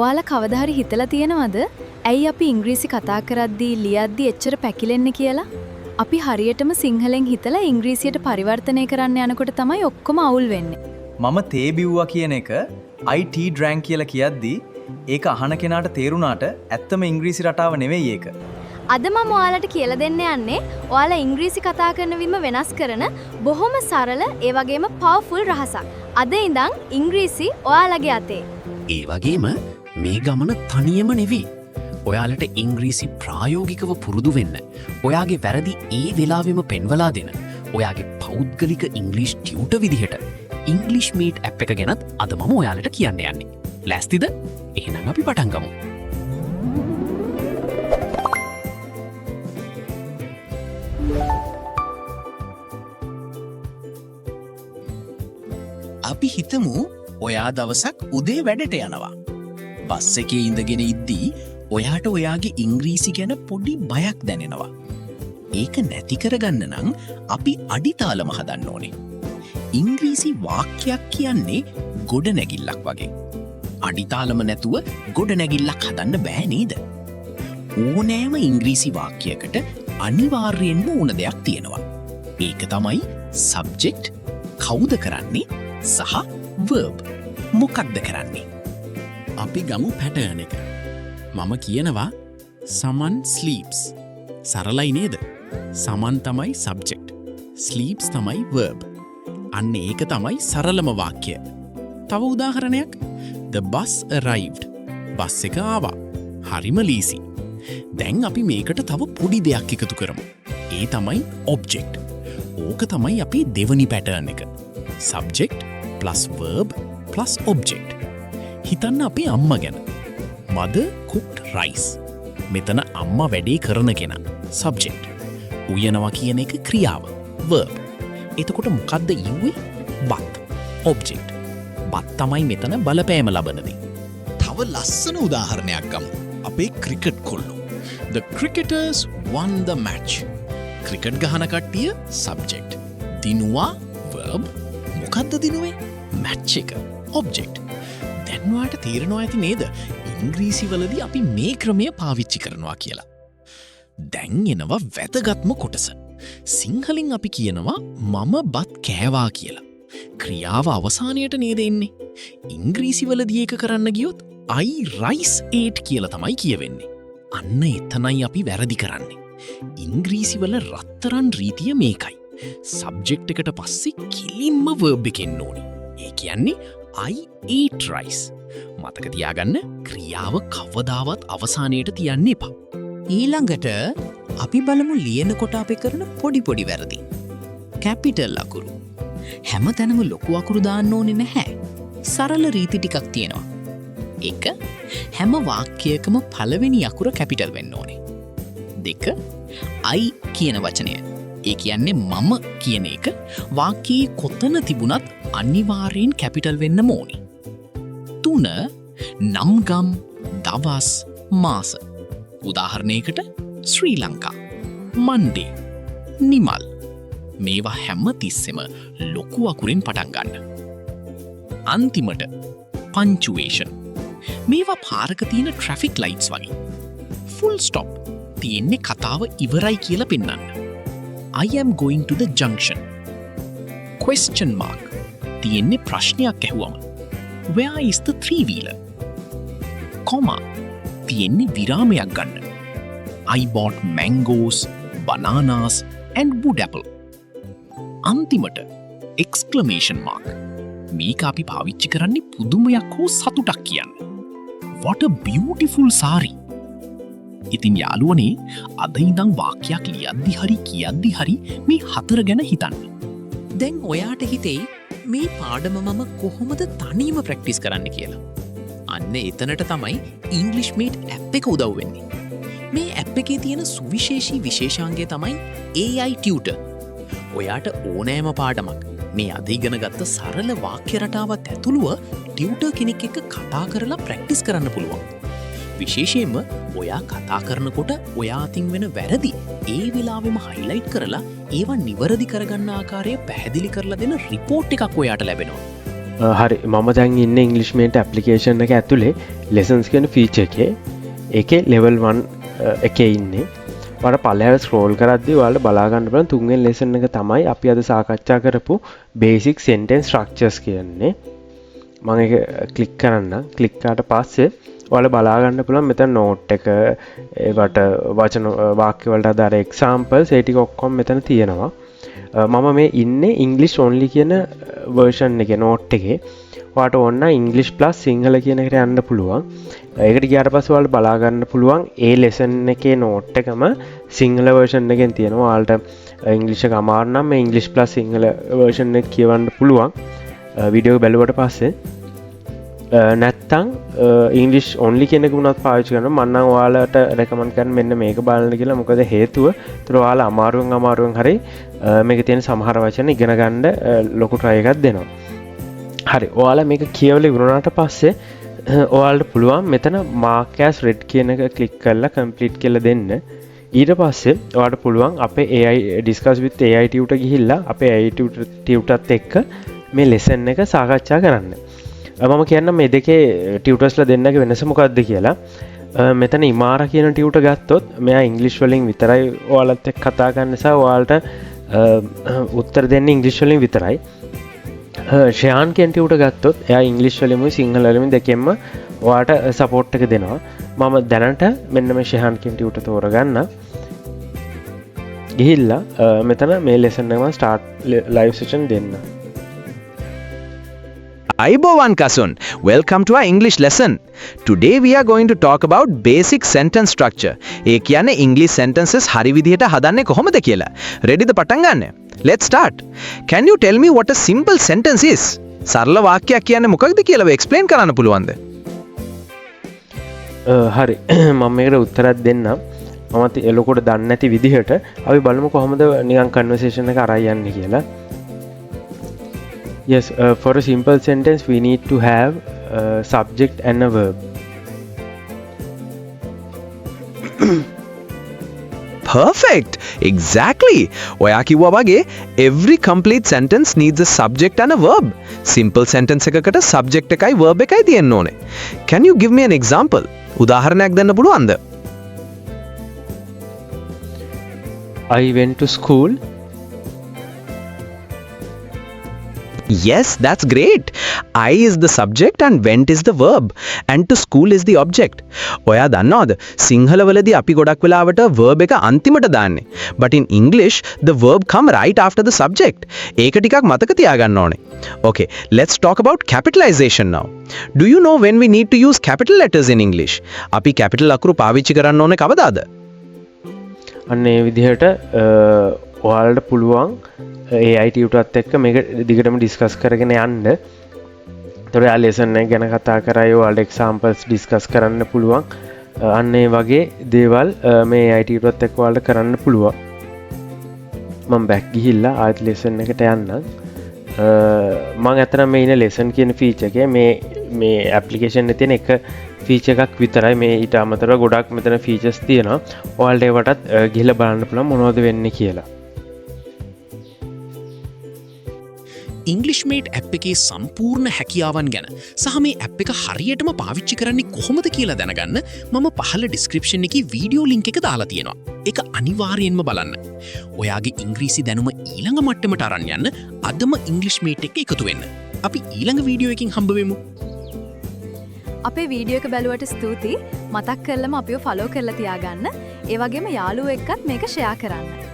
ඔයාලා කවදා හරි හිතලා තියෙනවද ඇයි අපි ඉංග්‍රීසි කතා කරද්දී ලියද්දී එච්චර පැකිලෙන්නේ කියලා? අපි හරියටම සිංහලෙන් හිතලා ඉංග්‍රීසියට පරිවර්තනය කරන්න යනකොට තමයි ඔක්කොම අවුල් වෙන්නේ. මම තේ බිව්වා කියන එක I tea drank කියලා කියද්දී ඒක අහන කෙනාට තේරුණාට ඇත්තම ඉංග්‍රීසි රටාව නෙවෙයි ඒක. අද මම ඔයාලට කියලා දෙන්න යන්නේ ඔයාලා ඉංග්‍රීසි කතා කරන විම වෙනස් කරන බොහොම සරල ඒ වගේම පවර්ෆුල් රහසක්. අද ඉඳන් ඉංග්‍රීසි ඔයාලගේ අතේ. ඒ වගේම මේ ගමන තනියම නෙවෙයි. ඔයාලට ඉංග්‍රීසි ප්‍රායෝගිකව පුරුදු වෙන්න, ඔයාගේ වැරදි ඒ වෙලාවෙම පෙන්වලා දෙන, ඔයාගේ පෞද්ගලික ඉංග්‍රීසි ටියුටර් විදිහට ඉංග්ලිෂ් මීට් ඇප් එක ගැනත් අද මම ඔයාලට කියන්න යන්නේ. ලෑස්තිද? එහෙනම් අපි පටන් ගමු. අපි හිතමු ඔයා දවසක් උදේ වැඩට යනවා. බස් එකේ ඉඳගෙන ඉද්දී ඔයාට ඔයාගේ ඉංග්‍රීසි ගැන පොඩි බයක් දැනෙනවා. ඒක නැති කරගන්න නම් අපි අඩිතාලම හදන්න ඕනේ. ඉංග්‍රීසි වාක්‍යයක් කියන්නේ ගොඩනැගිල්ලක් වගේ. අඩිතාලම නැතුව ගොඩනැගිල්ලක් හදන්න බෑ නේද? ඕනෑම ඉංග්‍රීසි වාක්‍යයකට අනිවාර්යයෙන්ම ඕන දෙයක් තියෙනවා. ඒක තමයි සබ්ජෙක්ට්, කවුද කරන්නේ, සහ වර්බ්, මොකක්ද කරන්නේ. අපි ගමු පැටර්න් එක. මම කියනවා සමන් ස්ලීප්ස්. සරලයි නේද? සමන් තමයි සබ්ජෙක්ට්. ස්ලීප්ස් තමයි වර්බ්. අන්න ඒක තමයි සරලම වාක්‍යය. තව උදාහරණයක්, The bus arrived. Bus එක ආවා. හරිම ලීසි. දැන් අපි මේකට තව පොඩි දෙයක් එකතු කරමු. ඒ තමයි ඔබ්ජෙක්ට්. ඕක තමයි අපේ දෙවනි පැටර්න් එක. Subject plus verb plus object. හිතන්න අපේ අම්මා ගැන. Mother cooked rice. මෙතන අම්මා වැඩේ කරන කෙනා. Subject. උයනවා කියන එක ක්‍රියාව. Verb. එතකොට මොකද්ද ඉව්වේ? බත්. Object. බත් තමයි මෙතන බලපෑම ලබන දේ. තව ලස්සන උදාහරණයක් ගමු. අපේ ක්‍රිකට් කොල්ලෝ. The cricketers won the match. Cricket ගහන කට්ටිය සබ්ජෙක්ට්. දිනුවා verb. මොකද්ද දිනුවේ? මැච් එක. ඔබ්ජෙක්ට්. දැන් ඔයාට තේරෙනවා ඇති නේද? ඉංග්‍රීසි වලදී අපි මේ ක්‍රමය පාවිච්චි කරනවා කියලා. දැන් එනවා වැදගත්ම කොටස. සිංහලෙන් අපි කියනවා මම බත් කෑවා කියලා. ක්‍රියාව අවසානයට නේද එන්නේ? ඉංග්‍රීසි වලදී ඒක කරන්න ගියොත් I rice ate කියලා තමයි කියවෙන්නේ. අන්න එතනයි අපි වැරදි කරන්නේ. ඉංග්‍රීසි වල රත්තරන් රීතිය මේකයි. සබ්ජෙක්ට් එකට පස්සේ කෙලින්ම වර්බ් එක එන්න ඕනි. ඒ කියන්නේ I ate rice. මතක තියාගන්න, ක්‍රියාව කවදාවත් අවසානයට තියන්න එපා. ඊළඟට අපි බලමු ලියනකොට අපි කරන පොඩි පොඩි වැරදි. කැපිටල් අකුරු. හැම තැනම ලොකු අකුරු දාන්න ඕනේ නැහැ. සරල රීති ටිකක් තියෙනවා. එක, හැම වාක්‍යයකම පළවෙනි අකුර කැපිටල් වෙන්න ඕනේ. දෙක, I කියන වචනය. ඒ කියන්නේ මම කියන එක වාක්‍යයේ කොතන තිබුණත් අනිවාර්යෙන් කැපිටල් වෙන්නම ඕනේ. තුන, නම් ගම්, දවස්, මාස. උදාහරණයකට ශ්‍රී ලංකා, මන්ඩේ, නිමල්. මේවා හැම තිස්සෙම ලොකු අකුරෙන් පටන් ගන්න. අන්තිමට පංචුවේෂන්. මේවා පාරක තියෙන ට්‍රැෆික් ලයිට්ස් වගේ. ෆුල් ස්ටොප් තියෙන්නේ කතාව ඉවරයි කියලා පෙන්වන්න. I am going to the junction. Question mark තියෙන්නේ ප්‍රශ්නයක් ඇහුවම. Where is the three wheeler? Comma තියෙන්නේ විරාමයක් ගන්න. I bought mangoes, bananas and wood apple. අන්තිමට exclamation mark. මේක අපි පාවිච්චි කරන්නේ පුදුමයක් හෝ සතුටක් කියන්න. What a beautiful sari. ඉතින් යාළුවනේ, අද ඉඳන් වාක්‍යයක් ලියද්දි හරි කියද්දි හරි මේ හතර ගැන හිතන්න. දැන් ඔයාට හිතෙයි මේ පාඩම මම කොහොමද තනියම ප්‍රැක්ටිස් කරන්න කියලා. අන්න එතනට තමයි ඉංග්ලිෂ් මේට් ඇප් එක උදව් වෙන්නේ. මේ ඇප් එකේ තියෙන සුවිශේෂී විශේෂාංගය තමයි AI tutor. ඔයාට ඕනෑම පාඩමක් මේ අද ඉගෙන ගත්ත සරල වාක්‍ය රටාවත් ඇතුළුව ටියුටර් කෙනෙක් එක්ක කතා කරලා ප්‍රැක්ටිස් කරන්න පුළුවන්. විශේෂයෙන්ම ඔයා කතා කරනකොට ඔයා අතින් වෙන වැරදි ඒ වෙලාවෙම හයිලයිට් කරලා ඒවා නිවැරදි කරගන්න ආකාරය පැහැදිලි කරලා දෙන රිපෝට් එකක් ඔයාට ලැබෙනවා. හරි, මම දැන් ඉන්නේ English Mate application එක ඇතුලේ lessons කියන ෆීචර් එකේ. ඒකේ level 1 එකේ ඉන්නේ. ඔයාලා පල්ලෙහාට ස්ක්‍රෝල් කරද්දී ඔයාලට බලා ගන්න පුළුවන් තුන්වෙනි ලෙසන් එක තමයි අපි අද සාකච්ඡා කරපු basic sentence structures කියන්නේ. මම ඒක ක්ලික් කරන්නම්. ක්ලික් කරාට පස්සේ ඔයාලා බලා ගන්න පුළුවන් මෙතන නෝට් එක, ඒවට වචන වාක්‍ය වලට අදාළ එක්සැම්පල්ස් ඒ ටික ඔක්කොම මෙතන තියෙනවා. මම මේ ඉන්නේ English only කියන වර්ෂන් එකේ නෝට් එකේ. ඔයාට ඕන නම් English plus Sinhala කියන එකට යන්න පුළුවන්. ඒකට ගියාට පස්සේ ඔයාලට බලා ගන්න පුළුවන් ඒ ලෙසන් එකේ නෝට් එකම සිංහල වර්ෂන් එකෙන් තියෙනවා. ඔයාලට ඉංග්‍රීසි එක අමාරු නම් මේ English plus Sinhala version එක කියවන්න පුළුවන්. වීඩියෝ එක බැලුවට පස්සේ. නැත්තම් ඉංග්‍රීසි ඔන්ලි කියන එක වුණත් පාවිච්චි කරනවා. මම නම් ඔයාලට රෙකමන්ඩ් කරන්නේ මෙන්න මේක බලන්න කියලා. මොකද හේතුව ඒතර ඔයාලා අමාරුවෙන් අමාරුවෙන් හරි මේකේ තියෙන සමහර වචන ඉගෙන ගන්න ලොකු try එකක් දෙනවා. හරි, ඔයාලා මේක කියවලා ඉවර වුණාට පස්සේ ඔයාලට පුළුවන් මෙතන mark as read කියන එක ක්ලික් කරලා complete කියලා දෙන්න. ඊට පස්සේ ඔයාලට පුළුවන් අපේ AI discuss with AI tutor ගිහිල්ලා අපේ AI tutorත් එක්ක මේ ලෙසන් එක සාකච්ඡා කරන්න. මම කියන්නම් මේ දෙකේ ටියුටර්ස්ලා දෙන්නගේ වෙනස මොකක්ද කියලා. මෙතන ඉමාරා කියන ටියුටර් ගත්තොත් මෙයා ඉංග්‍රීසි වලින් විතරයි ඔයාලත් එක්ක කතා කරන්න නිසා ඔයාලට උත්තර දෙන්නේ ඉංග්‍රීසි වලින් විතරයි. ෂයාන් කියන ටියුටර් ගත්තොත් එයා ඉංග්‍රීසි වලිමුයි සිංහල වලිමුයි දෙකෙන්ම ඔයාට සපෝට් එක දෙනවා. මම දැනට මෙන්න මේ ෂයාන් කියන ටියුටර් තෝරගන්න. ගිහිල්ලා මෙතන මේ ලෙසන් එක මම ස්ටාර්ට් ලයිව් සෙෂන් දෙන්න. Ayubowan Kasun, welcome to our English lesson. Today we are going to talk about basic sentence structure. ඒ කියන්නේ English sentences හරි විදිහට හදන්නේ කොහොමද කියලා. Ready ද පටන් ගන්න? Let's start. Can you tell me what a simple sentence is? සරල වාක්‍යයක් කියන්නේ මොකක්ද කියලා ඔය එක්ස්ප්ලේන් කරන්න පුළුවන්ද? හරි, මම මේකට උත්තරයක් දෙන්නම්. මමත් ලොකුට දන්නේ නැති විදිහට අපි බලමු කොහොමද නිකන් කන්වර්සේෂන් එක අරන් යන්නේ කියලා. Yes, for a simple sentence we need to have a subject and a verb. Perfect. Exactly. ඔයා කිව්වා වගේ every complete sentence needs a subject and a verb. Simple sentence එකකට subject එකයි verb එකයි තියෙන්න ඕනේ. Can you give me an example? උදාහරණයක් දෙන්න පුළුවන්ද? I went to school. Yes, that's great. I is the subject and went is the verb and to school is the object. ඔයා දන්නවද සිංහලවලදී අපි ගොඩක් වෙලාවට verb එක අන්තිමට දාන්නේ. But in English the verb come right after the subject. ඒක ටිකක් මතක තියාගන්න ඕනේ. Okay, let's talk about capitalization now. Do you know when we need to use capital letters in English? අපි capital අකුරු පාවිච්චි කරන්න ඕනේ කවදාද? අන්න ඒ විදිහට ඔයාලට පුළුවන් AI ටියුටරත් එක්ක මේක දිගටම ඩිස්කස් කරගෙන යන්න. ඒතකොට එයා ලෙසන් එක ගැන කතා කරයි, ඔයාලට එක්සැම්පල්ස් ඩිස්කස් කරන්න පුළුවන්. අන්න ඒ වගේ දේවල් මේ AI ටියුටරත් එක්ක ඔයාලට කරන්න පුළුවන්. මම බැක් ගිහිල්ලා ආයෙත් ලෙසන් එකට යන්නම්. මං ඇත්තටම මේ ඉන්න ලෙසන් කියන ෆීචර් එකේ මේ ඇප්ලිකේෂන් එකේ තියෙන එක ෆීචර් එකක් විතරයි. මේ ඊට අමතරව ගොඩක් මෙතන ෆීචර්ස් තියෙනවා. ඔයාලට ඒවටත් ගිහිල්ලා බලන්න පුළුවන් මොනවද වෙන්නේ කියලා. English Mate app එකේ සම්පූර්ණ හැකියාවන් ගැන සහ මේ ඇප් එක හරියටම පාවිච්චි කරන්නේ කොහොමද කියලා දැනගන්න මම පහළ ඩිස්ක්‍රිප්ෂන් එකේ වීඩියෝ ලින්ක් එක දාලා තියෙනවා. ඒක අනිවාර්යයෙන්ම බලන්න. ඔයාගේ ඉංග්‍රීසි දැනුම ඊළඟ මට්ටමට අරන් යන්න අදම English Mate එක්ක එකතු වෙන්න. අපි ඊළඟ වීඩියෝ එකකින් හම්බ වෙමු. අපේ වීඩියෝ එක බැලුවට ස්තුතියි. මතක් කරලම අපිව ෆලෝ කරලා තියාගන්න. ඒ වගේම යාළුවෝ එක්කත් මේක ෂෙයා කරන්න.